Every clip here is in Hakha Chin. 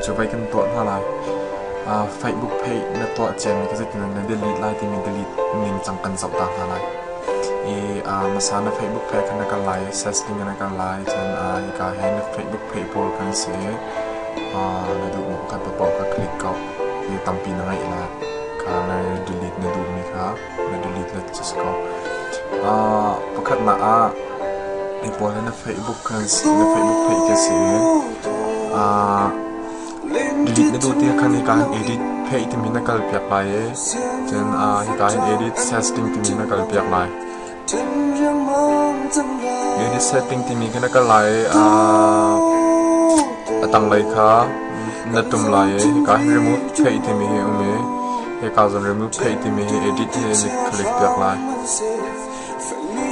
cu vai kan tuah hna lai. Facebook page na tuah ciami kha zeitin na delete lai timi delete ningcang kan zoh ta hna lai. I hmasa na Facebook page kha na kal lai, setting na kal lai, cun hika hi na Facebook page pawl kan si. Na duhmi pakhat paoh kha click ko. Hi tampi na ngeih lai. Kha na delete na duhmi kha na delete le cu si ko. Pakhatnak ah hi pawl hi na Facebook kan si, na Facebook page ka si. Delete na duh ti khan hika hin edit page timi na kal piak lai i cun hika hin edit setting timi na kal piak lai. Edit setting timi kha na kal lai i a tanglei kha na tum lai i hika hin remove page timi hi um i hika zawn remove page timi hi edit hi na click piak lai.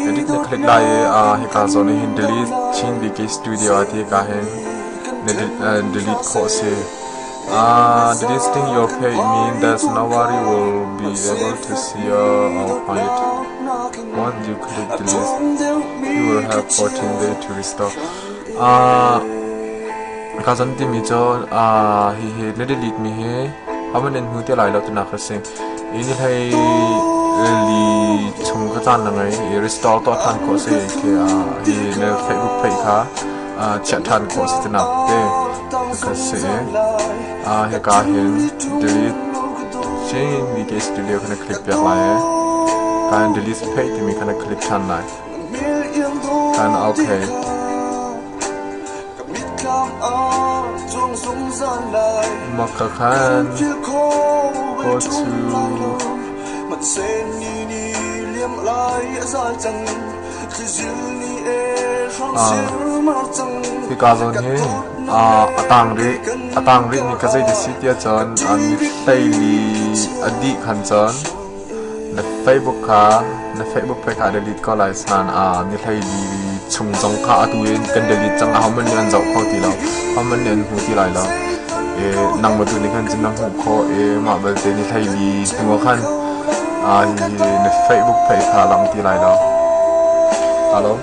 Edit na click lai i hika zawn ah hin delete Chin VK Studio a ti hika hin na delete khawh a si. Deleting your page means that nobody will be able to see or find it. Once you click delete, you will have 14 days to restore. Ka zan timi cu hihi na delete mi hi aman in hmu te lai lo tinak a si. Hi ni hlei li chung ka caan na ngei i restore tuah ṭhan khawh a si. Khi hi na Facebook page kha chiah ṭhan khawh a si tinak te ka si. Hika hin delete Chin VK Studio kha na click piak lai i kan delete page timi kha na click ṭhan lai. Kan okay. Mah ka khan go to Hika zawn hi a tang rih a tang rihmi ka zei ti si tiah cun ni a dih khan cun Na Facebook kha na Facebook page kha delete ko lai san ni hleili chung zong kha atu in kan delete cang ahohmanh nih an zoh kho ti lo ahohmanh nih an hmu ti lai lo i nangmah tu nih khan cun na hmuh khawh i mah belte ni hleili hnu ah khan na Facebook page kha lang ti lai lo. Alo.